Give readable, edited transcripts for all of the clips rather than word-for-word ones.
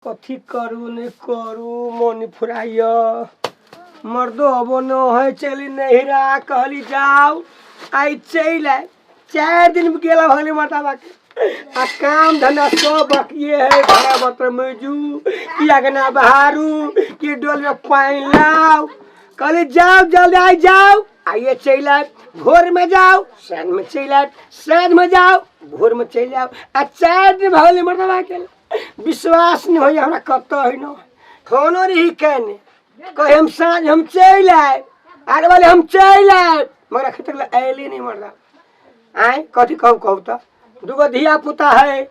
कथी करू नहि करू मोन फुराइय मर्दो अबो न है चली नहिरा कहली जाओ आइ चलि आयब 4 दिन गेला भगली मर्दाबा के आ काम धंधा सब बाकिए है घरा बर्तन मजू कि अगना बहारू कि डोल में पानि लाओ। कहली जाओ जल्दी आइ जाओ, आइए चलि आयब। भोर में जाओ साँझ में चलि आयब, साँझ में जाओ भोर में चलि आयब। आ 4 दिन भऽ गेलै मर्दाबा के, विश्वास नहि होइए हमरा कतऽ है न। फोनो रही केने कहे हम साँझ हम चलि आयब, आर वाले हम चलि आयब, मगर अखन तक ले अयली नहि मर्दा। आँय कथी कहू कहू तऽ दूगो धिया पुता है,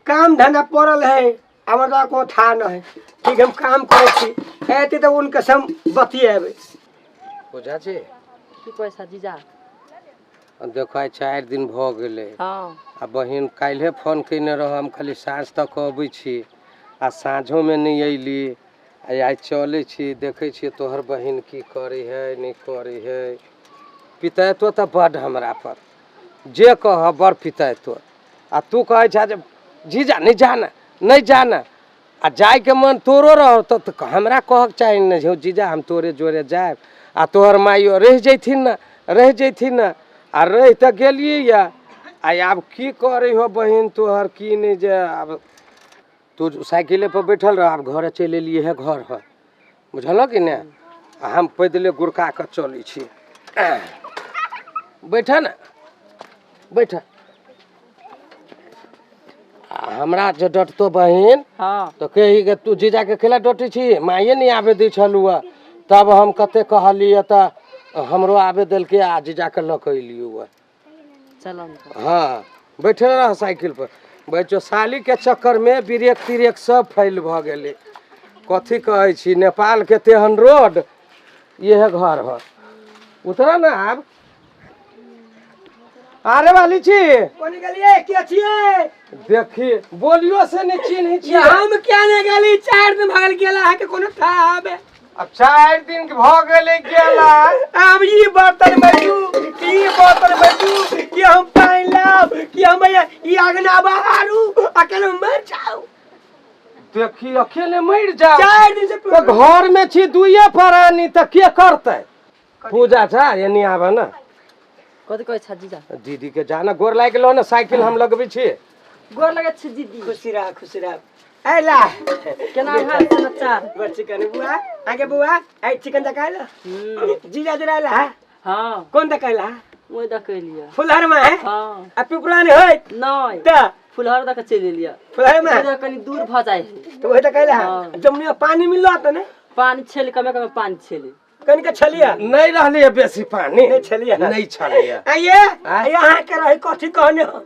काम धंधा पड़ल है, हमर तऽ कोनो था न है। ठीक हम काम करै छी, एते तऽ उनके से हम बतियेबै। ओझा जी। की कहै छह जीजा? देखो, आइ 4 दिन भऽ गेलै। आ बहिन काल्हिए फोन कयने रहऽ, हम खाली साँझ तक अबै छी, आ साँझोमे नहि अयली। आ आइ चलै छी, देखै छियै तोहर बहिन की करै है नहि करै है। पितैतो तऽ बड्ड हमरा पर, जे कहऽ बड़ पितैतो। आ तू कहै छह जे जीजा नहीं जाना नहीं जाना, आ जाइके मन तोरो रहो तऽ हमरा कहक चाही ने जे हौ जीजा हम तोरे जोरे जायब। आ तोहर माइयो रहि जैथिन ने, रहि जैथिन ने। आ रहि तऽ गेलियै यऽ, आ आब की करै हो बहिन तोहर की नहि, जे आब तू साइकिले पर बैठल रह, आब घरे चलि एलियै हे, घर है बुझलऽ कि नहि। आ हम पैदले गुड़का कऽ चलै छी। बैठ ने, बैठ। आ हमरा जे डटतो बहिन तऽ कही के तू जीजाके केला डटै छी, माइए नहि आबे दै छलू। तब हम कते कहलियै तऽ हमरो आबे देलकै आ जीजाके लऽ कऽ एलियै। चल ने तऽ। हाँ, बैठल रह साइकिल पर बैठो। साली के चक्कर में ब्रेक तिरेक सब फैल भऽ गेलै। कथी कहै छी, नेपाल के तेहन रोड। इहे घर है, उतरा ना आब। आरे वाली छी। कोनी गेलियै, के छियै? देखी, बोलियो से नहीं चिन्है छी। हम क्या ने गेली, 4 दिन भगल गेला है के कोनो था आबे। अब 4 दिन भऽ गेलै गेला। आब ई बर्तन मजू, ई बर्तन मजू कि हम पानि लाब कि हम ई अगना बहारू, अकेले मर जाऊ। देखी, अकेले मरि जाओ। 4 दिन से तऽ घर में छी दुइये प्राणी, तऽ के करतै? पूजा छा, एनी आबऽ ने। कथी कहै छह जीजा? दीदी के जाना गोर लागि गेलो ने, साइकिल हम लगबै छी। गोर लगै छी दीदी। खुशी रह, खुशी रह। ऐला। केना हाल समाचार? बड़ चिकन बुआ आगे, बुआ आई चिकन दकाइल जीजा जरा आइला है। हाँ। कौन दकाइला? ओहि दऽ के एलियै। फुलहर में है? हाँ। आ पिपरा नहीं होय? नहि। तऽ फुलहर दऽ के चलि एलियै। फुलहर में। ओहि दऽ कनि दूर भऽ जाइ है। तो वही दकाइला है। हाँ। जमुनिया पानी मिललो तऽ ने? पानी छेल, कमे कमे पानी छेले। कनिक छलियै? नहि रहलै बेसी पानी। नहि छलियै। नहि छलैया। आइए आइए, अहाँ के रही कथी कहने हो?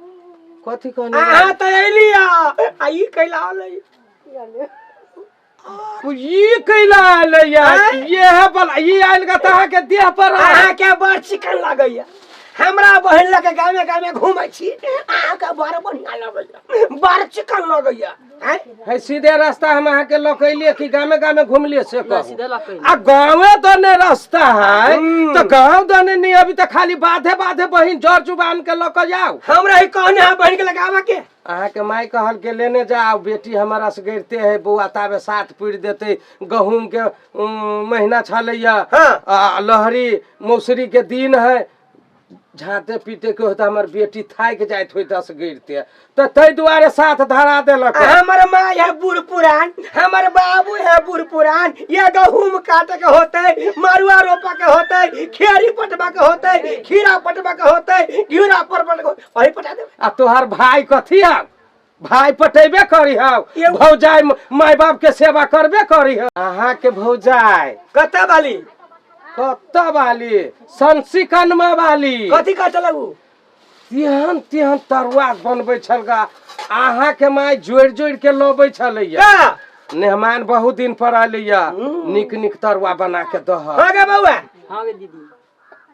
कथी कहने? अहाँ तऽ अयली आ ई कैला अलै? ई कैला एलैया? आँय? ये है बला ई आयल गा तऽ अहाँके देह पर आयल। अहाँके बड़ चिकन लगैया, हमरा बहिन लऽ के गामे गामे घूमै छी, अहाँके बड़ बढ़िआँ लगैया, बड़ चिकन लगैया, आँय? है, सीधे रास्ता हम अहाँके लऽ के एलियै कि गामे गामे घुमलियै से नहि, कहू। सीधे लऽ के एलियै। आ गाँवे दने रास्ता है तऽ गाँव दने नहीं, अभी तऽ खाली बाधे बाधे बहिन जर जुबान के लऽ के जाउ। हमरा ही कहने है बहिन के लगाबऽ के। अहाँके माय कहल के लेने जाओ, बेटी हमारा से गिरते है बौआ, ताबे साथ पुरि देते। गहूम के महीना छलैया। आ लहरी मौसरी के दिन है, झाँटे पीटे के होता, हमर बेटी थाकि जाइत होइत से गिरते, तऽ ताहि दुआरे साथ धरा देलक। हमर माय है बूढ़ पुरान, हमर बाबू है बूढ़ पुरान, ये गहूम काटे के होते, मरुआ रोपा के होते, खेरी पटवा के होते, खीरा पटवा के होते, घिउरा परवल के होते, वही पटा देबै। आ तोहर भाई कथी हौ? भाई पटेबे करी हौ, भौजाई माय बाप के सेवा करबे करी हौ। अहाँके भौजाई कतऽ वाली? कतऽ वाली? संसिकनमा वाली। कथी कहै छलै उ? तेहन तेहन तरुआ बनबै छल गा, अहाँके माय जोड़ि जोड़ि के लबै छलैया। का? मेहमान बहुत दिन पर अयलैया, नीक नीक तरुआ बना के दह। हाँ गे बौआ। हाँ गे दीदी।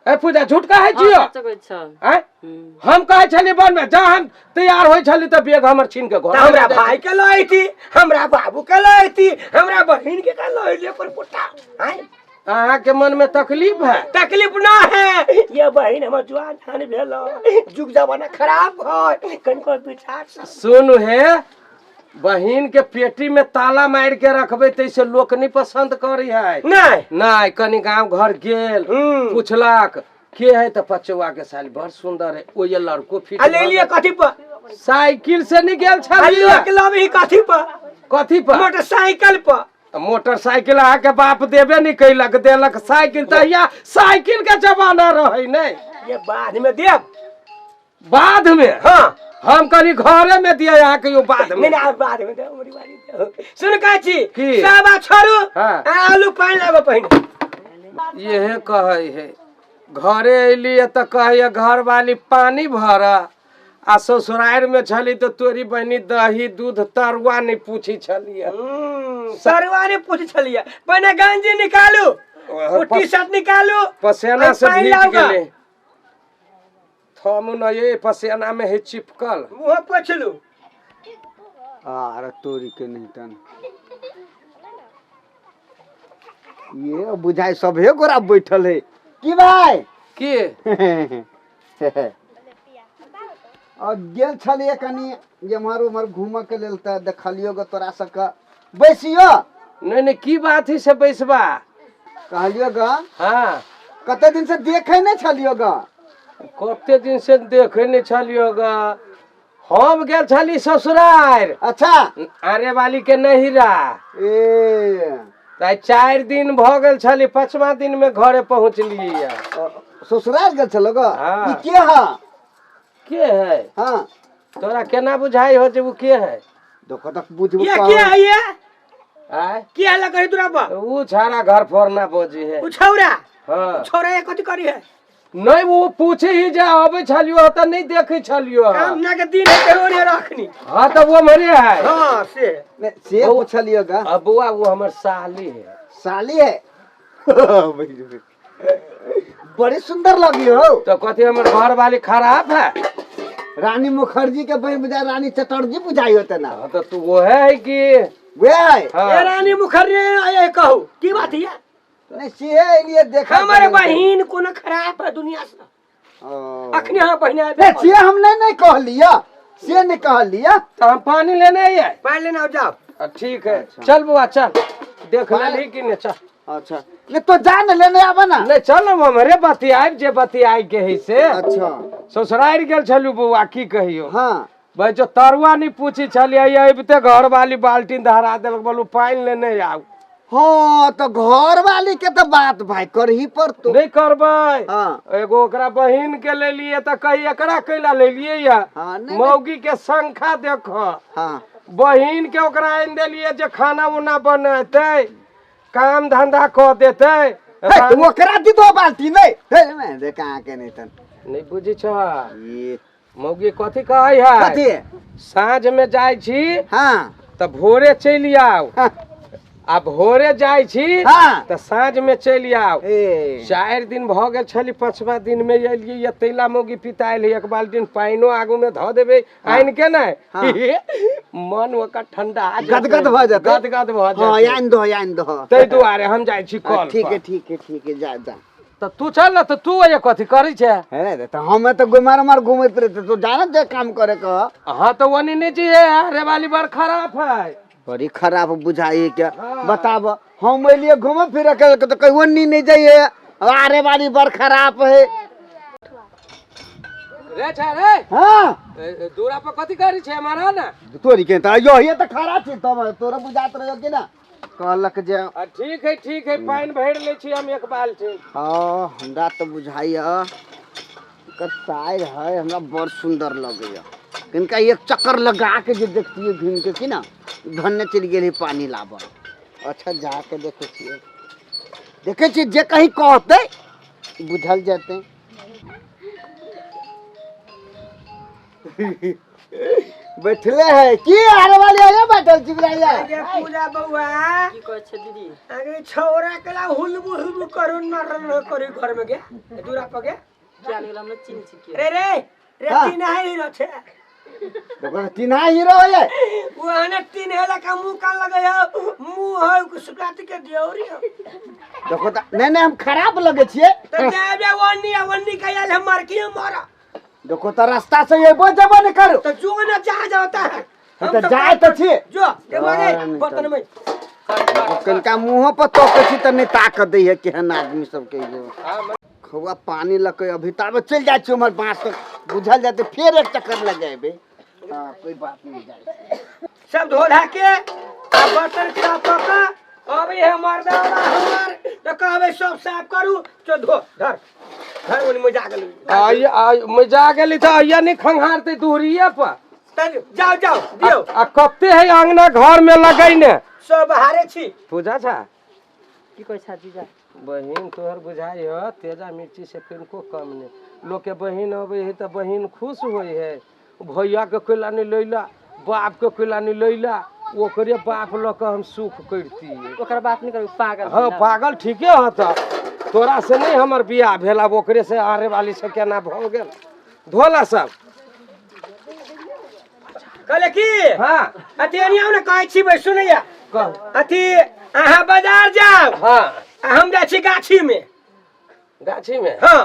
ए पूजा, झूठ कहै हाँ, छियौ? सच कहै छौ। आँय? हम कहै छली बनमे, जहन तैयार होइ छली तऽ बेग हमर छीन के घर तऽ हमरा भाई के लैती, हमरा बाबू के लैती, हमरा बहिन के का लैले पर पुट्टा, आँय? अहाँके मन में तकलीफ है? तकलीफ ना है, ये बहिन हमर जुआन धान भेल, जुग जमाना खराब है, कनिको विचार से सुन हे। बहिन के पेटी में ताला मार के रखबे तैसे लोक नहीं पसंद करी है। नहीं। नहीं, कनी गांव घर गेल, पूछलक के है, तो पचौआ के साली बड़ सुंदर है, ओ ये लड़को फिट। आ ले लिए कथी पर? साइकिल से नहीं गेल आ छलियै। लोक लबही कथी पर? कथी पर? मोटरसाइकिल पर। मोटरसाइकिल अहाँके बाप देबे नहीं कैलक, देलक साइकिल। तहिया साइकिल के जमाना रहे नहीं। ये बाद में देब। बाद में? हाँ। हम कनी घरे में दिया अहाँके यो बाद में। नहीं नहीं, आब बाद में देब, उमरी वाली देब। सुन कहै छी। की? सब छोड़ू। हाँ। आ आलू पानि लाबऽ पहिने। इहे कहै है, घरे अयली तऽ कहैया घरवाली पानी भर, आ ससुरारि में छली तऽ तोरी बहिनी दही दूध तरुआ नहीं पूछी छलियै। तरुआ नहीं पूछै छलियै, पहिने गंजी निकालू, ओ टी शर्ट निकालू। पसेना से पानि भीज लाउ गा। गेलै। थम न ये पसेना में है चिपकल। मुँह पोछलू। आर तोरी के नहीं तन ये बुझाई सभे गोरा बैठल है की भाई? की? और गेल छलिए कनी एम्हर उम्हर घूमऽ के लेल तऽ देखलियो ग तोरा सबके बैसियो। नहीं नहीं, की बात है से बैसबा? कहलियो ग। हाँ। कते दिन से देखे नहीं छलियो ग? कते दिन से देखे नहीं छलियो ग? हम गेल छली ससुरार। अच्छा। आरे वाली के नहिरा। ए। तऽ 4 दिन भऽ गेल छली, 5वां दिन में घरे पहुँचलियै। ससुराल गेल छलो ग? हाँ। ई के है? के है? हाँ। तोरा केना बुझाई हो जे उ के है? देखो तक बुझबो। ये के है ये? आय? के हल्ला करी तोरा पर? उ छाड़ा घर फोड़ना बोजी है। उ छौरा? हाँ। छौरा ये कथी करी है? नहीं, वो पूछे ही जा अबे छलियो तऽ नहीं देखे छलियो। काम ना के दिन है करो रे रखनी। हाँ तऽ वो मरे है। हाँ से। नहीं, से पूछलियो ग। अब बुआ वो हमर साली है। साली है? बड़ी सुंदर लगी हो। तो कथी हमर घर वाली खराब है? रानी मुखर्जी के बहन बुझाई, रानी चटर्जी बुझाई होते ना। हाँ, तो तू वो है कि वे है। हाँ। ए रानी मुखर्जी ये कहू की बात है? नहीं से लिए देखा। हमर बहिन कोनो खराब है दुनिया से? अखने हाँ बहिन आबे। नहीं से हम नहीं नहीं कहलिया, से नहीं कहलिया। तो हम पानी लेने आए। पानी लेने आओ जाओ। ठीक है चल बुआ चल, देख लेली कि नहीं चल। अच्छा नहीं तो जा न लेने आबा ना। नहीं चल हम हमरे बतियाब जे बतियाई के है से। अच्छा। ससुरारि गेल छलू बौआ की कहियो। हाँ। भाई जो तरुआ नहीं पूछी छलियै, अबिते घर वाली बाल्टीन धरा देलक, बोलू पानि लेने आउ। हाँ तो घर वाली के तो बात भाई करही पड़तो। नहीं करबै। हाँ। एगो ओकरा बहिन के लेलियै तऽ कही एकरा कैला लेलियै या। हाँ, नहीं, मौगी के शंखा देख। हाँ। बहिन के ओकरा आनि देलियै जे खाना उना बनेतै, काम धंधा कऽ देतै। हे, तो ओकरा दी दो बाल्टी नहीं। हे, मैं दे कहाँ के नहीं तन। नहीं बुझै छ। ये मौगी कथी कहै है? कथी? साँझ में जाइ छी। हाँ। तऽ भोरे चलि आउ। हाँ। आ भोरे जाइ छी। हाँ। तऽ साँझ में चलि आउ। ए। 4 दिन भऽ गेल छली, 5वां दिन में एलियै या तैला मौगी पितायल है, एक बाल्टीन पानिओ आगू में धऽ देबै आनि के ने। हाँ। मन ओकर ठंडा जेतै। गदगद भऽ जेतै। गदगद भऽ हाँ, जेतै। आनि दहो, आनि दहो। ताहि दुआरे हम जाइ छी हाँ, कल ठीक है पर। ठीक है ठीक है, जा जा। तऽ तू चल ने, तऽ तू ये कथी करै छै? है रे, तऽ हम तऽ गुमार उमार घूमैत रहते, तू जाना जे काम करे के। हाँ तो ओनी नहीं जी अरे वाली बड़ खराब है। बड़ी खराब बुझाई के। हाँ। बताब हम एलिए घूमे फिरे के तो कहीं ओनी नहीं जाइए, आरे वाली बड़ खराब है। रे छा रे। हाँ। दूरा पर कथी करै छै हमारा ना? तोरी के तऽ यही तऽ खड़ा छी, तब तोरा बुझात रहियो कि ना कहलक जे। आ ठीक है ठीक है, पानि भरि लै छी हम एक बाल्टी। हाँ हमरा तऽ बुझाइया एकर साइर है, हमरा बड़ सुंदर लगैया। किनका एक चक्कर लगा के जे देखतियै घूमि के कि ना धन्य चलि गेल है पानी लाबऽ। अच्छा जाके देखै छियै, देखै छियै जे कहीं कहतै बुझल जेतै। बैठले है की आरे वाली आया बैठल छी बुझाइया? आगे पूजा बौआ। की कहै छै दीदी? आगे छौरा केला हुलबु हुलबु करू नर नर करू घर में गे दूरा पर गे। क्या निकला हमरा चिन्ह छी के? रे रे रे। हाँ। तीन है हीरो छे। देखो तीन हीरो है। वो आने तीन है का मुंह कान लगे है, मुंह है कुछ प्लास्टिक के दियोरी हो। देखो त नहीं नहीं हम खराब लगे छिए। तो जाए बे वन्नी वन्नी का याल हम मर के मरा। देखो त रास्ता से ये जेबो नहीं करो। तो जो ना जहाँ जाता है। तऽ जाय तऽ छी। जो देखबा रे नहीं बर्तन में। कनिका मुँहो पर तकै छी तऽ नहि ताकत दै है केहन आदमी सबके यो। खौआ पानी लऽ के अभी ताबे चलि जाइ छी उम्हर बाँस तक बुझल जेतै, फेर एक चक्कर लगेबै। हाँ, कोई बात नहीं, जाइ। सब धो धा के आ बर्तन साफ कऽ के अबै है मर्दावा हमर, तऽ कहबै सब साफ करू। चो धो, धर धर, ओनी मजा गेल। आइ आइ मजा गेली तऽ अइया नहि खंघारतै दूरिये पर। तऽ जाउ जाउ दियौ। आ कते है अंगना घर में लगैने? सब बहारे छी। पूजा छा। की कहै छा जीजा? बहिन तोहर बुझाइ ह तेजा मिर्ची से कनिको कम नहि। लोकके बहिन अबै है तऽ बहिन खुश होइ है, भैया के कोइला नहि लैला, बाप के कोइला नहि लैला, ओकरे बाप लऽ कऽ हम सुख करतियै। ओकर बात नहि करू, पागल। हाँ पागल ठीके ह। तऽ तोरा से नहि हमर बियाह भेल, आब ओकरे से आरे वाली से केना भऽ गेल? धोला सब। कहले की? हाँ। अथी एनी आउ ने, कहै छी भाई, सुनैया? कह। अथी अहाँ बाजार जाउ। हाँ। आ हम जाइ छी गाछी में। गाछी में? हाँ।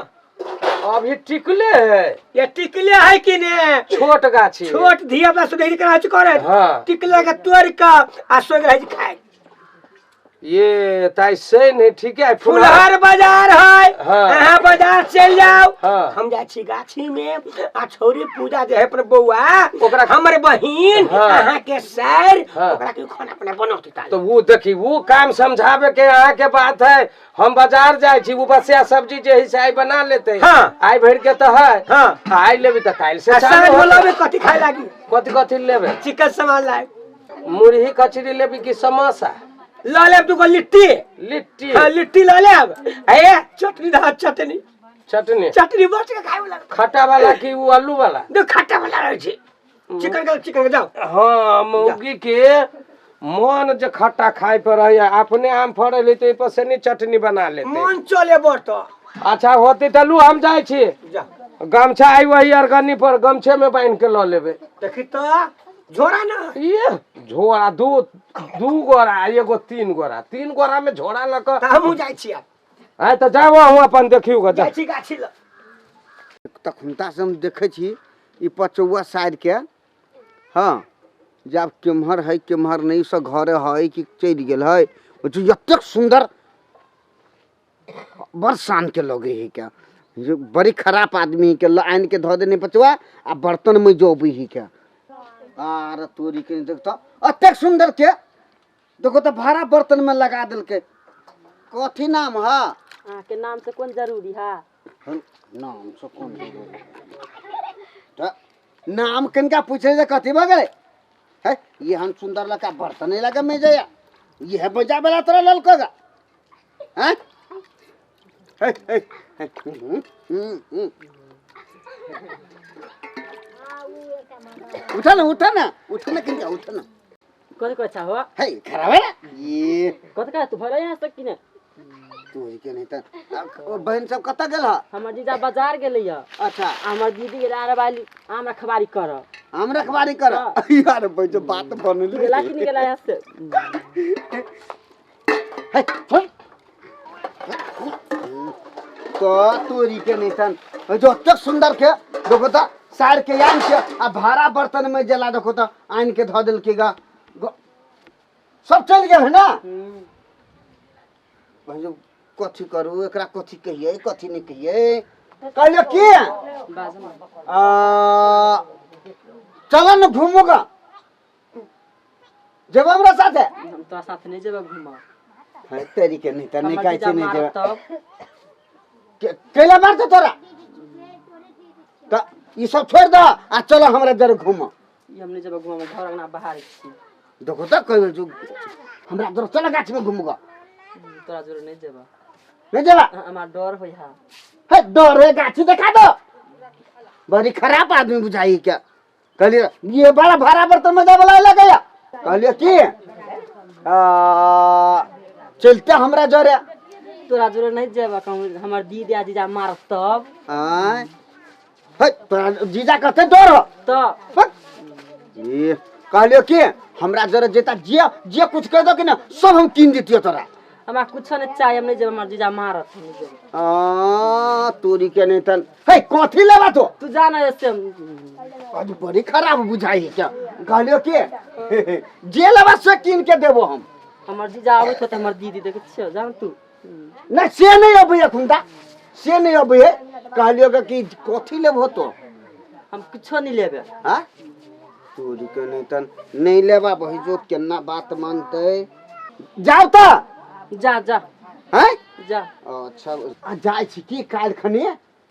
अभी टिकले है? ये टिकले है कि ने? छोट गाछी है। छोट धिया पुता सुधरि के रहै छै करे। हाँ। टिकले के तोड़ के आ सोग रहै छै खाय। ये ताई से नहीं ठीक है। फुलहर बाजार है। हाँ। अहाँ बाजार चलि जाउ। हाँ। हम जाइ छी गाछी में, आ छौरी पूजा जे है अपन बौआ ओकरा- हमर बहिन, हाँ। अहाँ के सैर, हाँ। ओकरा के खाना पीना बनौती ताले। तो वो देखी, वो काम समझावे के अहाँ के बात है। हम बाजार जाइ छी, वो बसिया सब्जी जे है से आइ बना लेते। हाँ। आइ भरि के तऽ है। हाँ। आइ लेबी तऽ काल्हि से आ चालू साँझ में होतै। लबे कथी खाय लागी? कथी कथी लेबे? चिकन सामान लाए। मुरही कचरी लेबी कि समोसा? ल लेब दूगो लिट्टी। लिट्टी? हाँ, लिट्टी ल लेब। ए चटनी दा, चटनी। चटनी? चटनी बच के खाय वाला। खट्टा वाला कि वो आलू वाला? दो खट्टा वाला रहै छै। चिकन के, चिकन के जाओ। हाँ, मौगी के मन जे खट्टा खाय पर है, अपने आम फड़ल है तो पर से नहीं चटनी बना लेते। मन चले बड़ तो। अच्छा होते तऽ लू, हम जाइ छी। जा। गमछा आई वही अरगनी पर, गमछे में बांध के लऽ लेबै। देखी तो झोरा ना। ये झोरा दू दू गोरा, एगो तीन गोरा, तीन गोरा में झोरा लऽ कऽ। तऽ हमहूँ जाइ छी आब। आइ तऽ जाबो अहूँ अपन, देखियौ गऽ। जाइ छी गाछी लग। तखुनता से हम देखै छी ई पचौआ साइडके, हाँ, जे आब केम्हर है केम्हर नहि, से घरे है कि चलि गेल है। ओ जे एतेक सुन्दर बड़ शान के लगे है क्या जे बड़ी खराब आदमी है के ल आनि के धऽ देने पचुआ आ बर्तन में जो अबै है क्या। आर तोरी के देख तऽ एतेक सुन्दर के देखो तऽ भाड़ा बर्तन में लगा देलकै। कथी नाम है? अहाँके नाम से कोन जरूरी है? हम नाम से कोन जरूरी तऽ नाम कनिका पूछे जे कथी भऽ गेलै है। ये हम सुन्दर लड़का बर्तन नहीं लगा में जाया, ये है बजा वाला तोरा ललको गा। हैं हे हे हे, हम्म, हम्म, हम्म। उठा ना, उठा ना, उठा ना, कनिका उठा ना। कथी कहै छा हो? हे खराब है ना ये। कथी कहै तू भरे यहाँ से कि ने? तोरी के नहीं तऽ ओ बहन सब कतऽ गेल ह? हमर जीजा बाजार गेलै यऽ। अच्छा। आ हमर दीदी गेलै आरवाली आम रखबारी करऽ। आम रखबारी कर? यार भाई जो बात बनले। गेला कि नहि गेला यहाँ से? हे सुन तो तोरी के नहीं तन जो एतेक सुंदर के देखो तऽ सार के आन के आ भाड़ा बर्तन में जला, देखो तऽ आनि के धऽ देलकै गा। सब चलि गेल है ना भाई? कथी करू एकरा, कथी कहियै कथी नहीं कहियै? कहलियो की आ, चल न घूमोगा, जेबो हमरा साथे? हम तोरा साथे नहि जेबै घूमऽ। है तेरी के नहीं त नहीं हमर कहै जीजा छी नहीं मारत जेबै। तब कैला मारतौ तोरा? त ई सब छोड़ दो आ चलो हमरा जर घूम। ई हम नहि जेबै घूमऽ, घर अंगना बाहर छी। देखो त कहियो जो हमरा जर चल गाछ में घूमगा। तोरा जोरे नहि जेबै। नहीं जेबा? हमरा डर होइ है। हे डर है? गाछी देखा दो। बड़ी खराब आदमी बुझाई क्या। कहलिए ये बड़ा भाड़ा बर्तन में जाए वाला गया। कहलिए की आ, चलते हमरा जरे। तोरा जोरे नहि जेबै कहूँ, हमर दीदी आ जीजा मारत तब। आय हे तोरा जीजा कहते डर हो? तऽ हट। ये कहलियो की हमरा जरे जेता जे जे कुछ कह दो कि ना सब हम कीन दितियो तोरा। हमरा कुछो नहीं चाहिए, हम नहीं जेबै, हमर जीजा मारत, हम नहीं जेबै। आ तोरी के नहीं तन हे कथी लेबा तो तू जा ना ऐसे। आज बड़ी खराब बुझाई है क्या कहलियो के जे लेबा से कीन के देबो हम। हमर जीजा आबैत होतै, हमर दीदी देखै छियै, जा ना तू। नहीं से नहीं अबै अखुनता, से नहीं अबै है। कहलियो के कि कथी लेबो तो? हम कुछो नहीं लेबे। हाँ तोरी के नहीं तन नहीं लेबा बही जो केना बात मानते। जाओ तो जा जा हैं जा। अच्छा आ जाय छी की काल्हि खनी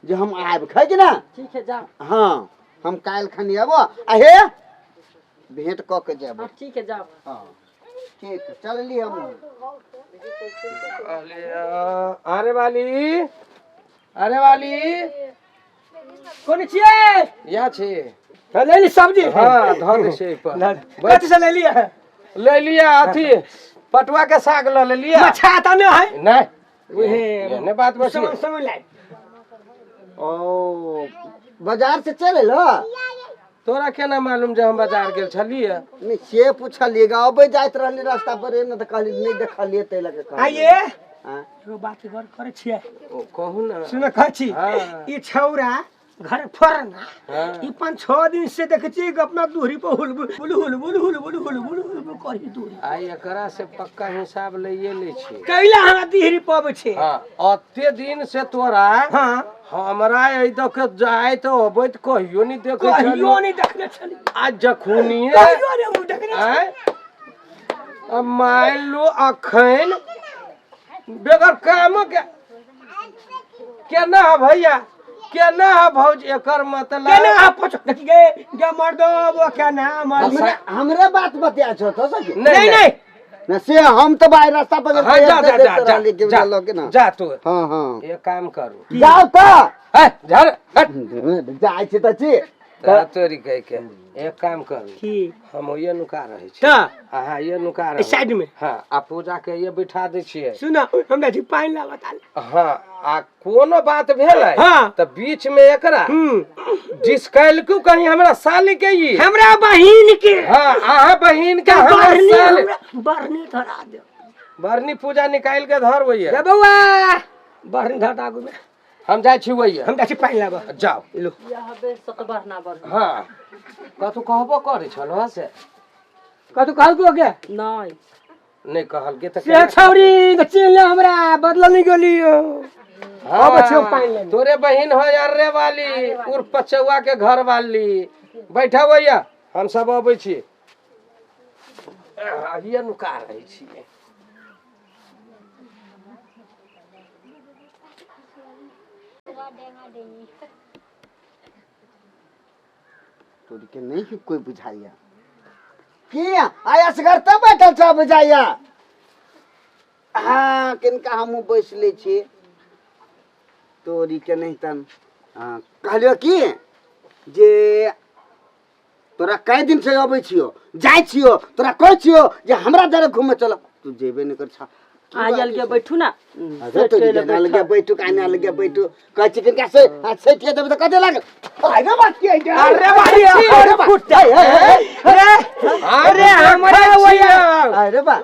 जे हम आबि खाइ कि ना? ठीक है जा। हाँ हम काल्हि खनी आबो आ हे भेंट कऽ के जाबो। हाँ ठीक है जाओ। हाँ ठीक चलली हम। अरे वाली, अरे वाली कोन छियै? या छी। हाँ, ले ली सब्जी। हाँ धऽ दे छै पर। कथी से ले लिया? ले लिया अथी पटुआ के साग ल लेलिया। मछा तऽ नहि है। नहीं उहे एहने बात बस। समय समय लाइ। ओ बाजार से चल एलो? तोरा केना मालूम जे हम बाजार गेल छलियै? नहीं से पूछलिए गा, अबै जाइत रहली रास्ता पर ने तऽ कहली नहीं देखलिए तै लके कहलिए। आइए हाँ। एगो बात गौर करै छियै। ओ कहू ना। सुन कहै छी हाँ। ई छौरा घर फोड़ना हाँ। ई 5-6 दिन से देखै छियै कि अपना दूरी पर हुलबुल हुलबुल हुलबुल हुलबुल हुलबुल करी दूरी। आइ एकरा से पक्का हिसाब लइए लै छी। कैला हमरा दिहरी पबै छै। हाँ अते दिन से तोरा हाँ हमरा एहि दऽ के जाइत अबैत कहियो नहीं देखै कहियो छलियै। नहीं देखने छलियै। आ जखुनिये कहियो नहीं हम देखने छलियै। आँय आ मान लो अखन बेगर काम के केना है भैया केना है भौज एकर मतलब केना है पूछ देखी गे गे मर्दो वो केना मर्द। हमरे हमरे बात बतिया छो तो सखी। नहीं नहीं न से हम तो बाहर रास्ता पर हाँ, जा जा जा जा जा लगे ना। जा तू। हाँ हाँ एक काम करू जाओ तो है झर हट जाय छी त छी तोरा तोरी कह के एक काम करू की हम ओये नुका रहै छी त अहाँ ये नुका रहू साइड में। हाँ आ पूजा के ये बैठा दै छियै। सुन हमरा जी पानि ला बता। हाँ आ कोनो बात भेलै हाँ। त बीच में एकरा डिस्कैलकू कहीं हमरा साली के ई हमरा बहिन के। हाँ अहाँ बहिन के हमरा बरनी साली बरनी धरा दे। बरनी पूजा निकाल के धर ओइये। रे बौआ बरनी धर आगू में। हम जाइ छी ओइये। हम जाइ छी पानि लाबऽ। जाओ लो। यहाँ बे सत बरना बरना। हाँ कथू कहबो करै छलो से? कथू कहलको के? नहीं नहीं कहल के त से छौरी त चिन्ह ले हमरा बदल नहीं गेलियो। हाँ, अब छियो पानि लेने। तोरे बहिन हो अरे वाली उर पचौआ के घर वाली बैठा भैया हम सब अबै छी। ये नुका रहै छी। तोरी के नहीं कोई बुझाइया की आय असगर त बैठल छ बुझाइया। हाँ किनका हमहूँ बैस लै छी तोरी के नहीं तन। हाँ कहलियो की जे तोरा कई दिन से अबै छियो जाइ छियो तोरा कहै छियो जे हमरा जरे घूमे चल तू जेबे नहीं कर छा। आयल के बैठू ना। अरे तो अलगे बैठू काने अलगे बैठू कहै छी किनका से सेठिया देबै तऽ कते लागल। अरे बात की है अरे भाई अरे फुट अरे अरे हमरा ओया अरे बा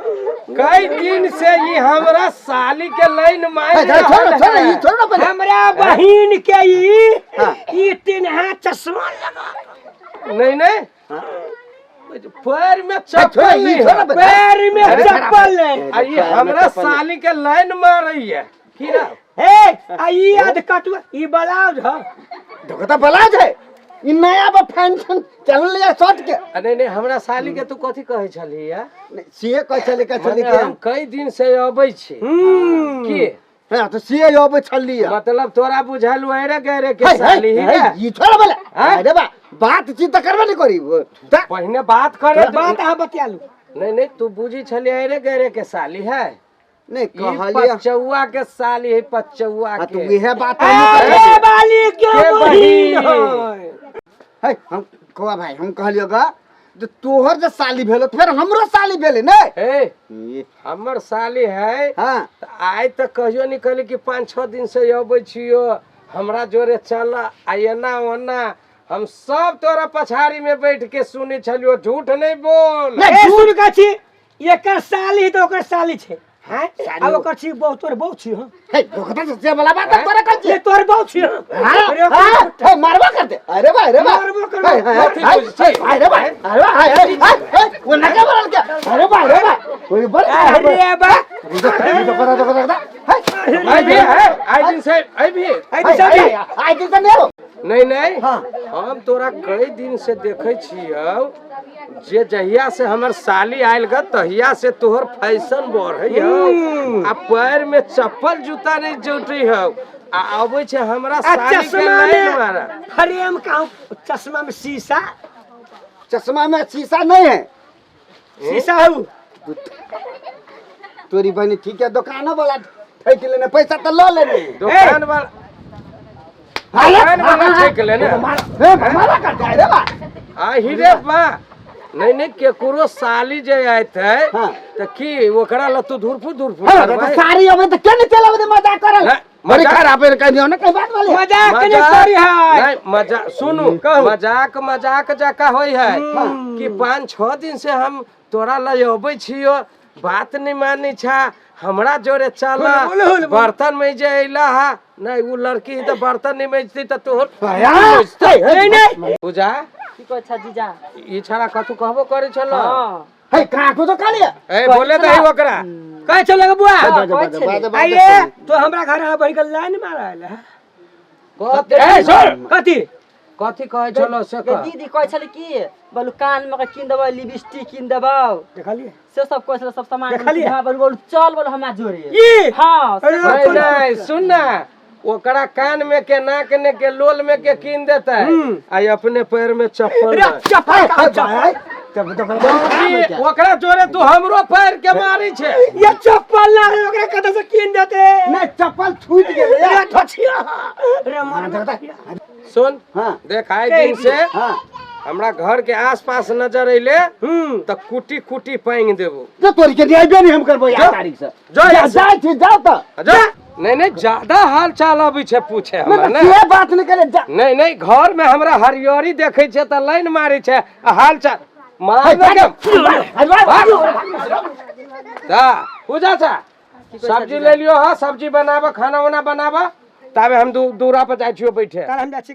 कई दिन से ई हमरा साली के लाइन मार छोड़ छोड़ ई छोड़ ना पहिले। हमरा बहिन के ई तीन हाथ चश्मा लगा। नहीं नहीं पैर में चप्पल नहीं, पैर में चप्पल नहीं। आ ई हमरा साली के लाइन मार रही है की ना? हे आ ई आध कटुआ ई ब्लाउज ह। देखो त ब्लाउज है ई नया बा फैशन चलल या शर्ट के। नहीं नहीं हमरा साली के तू कथी कहै छलिया? नहीं से कहै छली कहै छली के हम कई दिन से अबै छी की। हां तो से अबै छलिया मतलब तोरा बुझालु अरे गरे के साली है ई छोड़ बोले। अरे बा बात चीत त करबे नहीं करी पहिने बात करे बात अहाँ बतियालु। नहीं नहीं तू बुझी छली अरे गरे के साली है। नहीं कहलिया पचौआ के साली है पचौआ के। तू इहे बात अरे बाली के बहिन है। हम कोआ भाई हम कहलियो गा जे तोहर जे साली भेलो फेर हमरो साली भेले ने। हे हमर साली है। हाँ आइ तक कहियो नहीं कहली कि 5-6 दिन से अबै छियो हमरा जोरे चल आ एना ओना। हम सब तोरा पछाड़ी में बैठ के सुनै छलियो झूठ नहीं बोल। ए सुन का छी एकर साली तऽ ओकर साली छै। हैं, साली। आ ओकर छी बहुत, तोर बहुत छी। हँ। हे, दोखता से वाला बात तोरा कहै ये छी। तोर बहुत छी। हँ। हाँ, अरे ओकर हाँ, हे, मारबा कर दे। अरे बा, अरे बा। मारबो करबो। हे, हे, कथी हे, बुझै छी? अरे बा, अरे बा, हे, हे, हे, हे, वो नका बनल क्या? अरे बा, अरे बा। ओए, बड़ अरे बा। देखो, देखो, देखो, हे, आई भी है, आई दिन से आई भी। आई हे, साली। हे, आई दिन से नहीं हो। नहीं नहीं। हाँ। हम तोरा कई दिन से देखे छियौ जे जहिया से हमर साली आयल ग तहिया से तोहर फैशन बढ़ै हौ आ पैर में चप्पल जूता नहीं जुटै हौ आ अबै छै हमरा आ साली के चश्मा लाइन में मारा। फ्रेम का चश्मा में शीशा। चश्मा में शीशा नहीं है। शीशा हौ। तोरी बहनी ठीक है, दुकानो वाला ठेक लेने, पैसा तो ल लेने। दुकान वाला, दुकान वाला ठेक लेने। हे, मारा कर दे, अरे बा। आ ही रे बा, नहीं नहीं, केकरो साली जे आयत है हाँ। त की ओकरा ल तू धुरफु धुरफु हाँ, करबै? तो सारी अबे तो क्या नहीं चला बदे मजाक करल। नहीं, बड़ी मजाक- खराब है, कहीं ना कहीं बात वाले। मजाक नहीं मजाक- करी है। नहीं, मजाक सुनू, मजाक मजाक जका होय है कि 5-6 दिन से हम तोरा लय अबै छियो, बात नहीं मानै छा, हमरा जोरे चल। बोल, बोल, बोल। बर्तन में जे अइला हा नहीं, उ लड़की तो बर्तन नहीं मेजती त तोहर नहीं नहीं। पूजा। की कहै छा जीजा? ई छड़ा कथू कहबो करै छलो? हँ। हे, काको तो कालिया। ए, बोले दही ओकरा। कहे चल लगे बुआ। कहै छलै। आइए तो हमरा घर आ बढ़ के लाइन मारा आयल है। कथी? ए सुन। कथी? कथी कहै छलो से गे कह। दीदी कहै छलै की बोलू कान में के कीन देबौ, लिपस्टिक कीन देबौ। देखलिए। से सब कहै छलै, सब सामान। देखलियै? हँ, बोलू बोलू चल, बोलू हमरा जोरे। ई हँ। अरे नहीं नहीं, सुन ना, ओकरा कान में के, नाक में के, लोल में के कीन देता है आ अपने पैर में चप्पल रे नहीं। चप्पल का चप्पल। ई ओकरा जोरे तू हमरो पैर के मारी छे। ये चप्पल ना है, ओकरा कतऽ से कीन देते? नहीं, चप्पल छूट गेलै। रे ठछिया रे मर। सुन। हाँ। देख, आइ दिन से हाँ। हमरा घर के आसपास नजर अइले त कुटी कुटी पांग देबो। तो तोरी के नहीं नहीं, हम करबो यार तारीख से। जो जा, जाय छी, जाओ तो। जा। नहीं नहीं, ज्यादा हाल चाल अबै छै पूछे नहीं, हमरा तो ने। से बात नहीं करे जा। नहीं नहीं, घर में हमरा हरियरी देखै छै त लाइन मारै छै आ हाल चाल मार दे के। ता पूजा चा सब्जी ले लियो। हाँ, सब्जी बनाबा, खाना वाना बनाबा, ताबे हम दूरा पर जाइ छियो बैठे। काल्हि हम जाइ छी।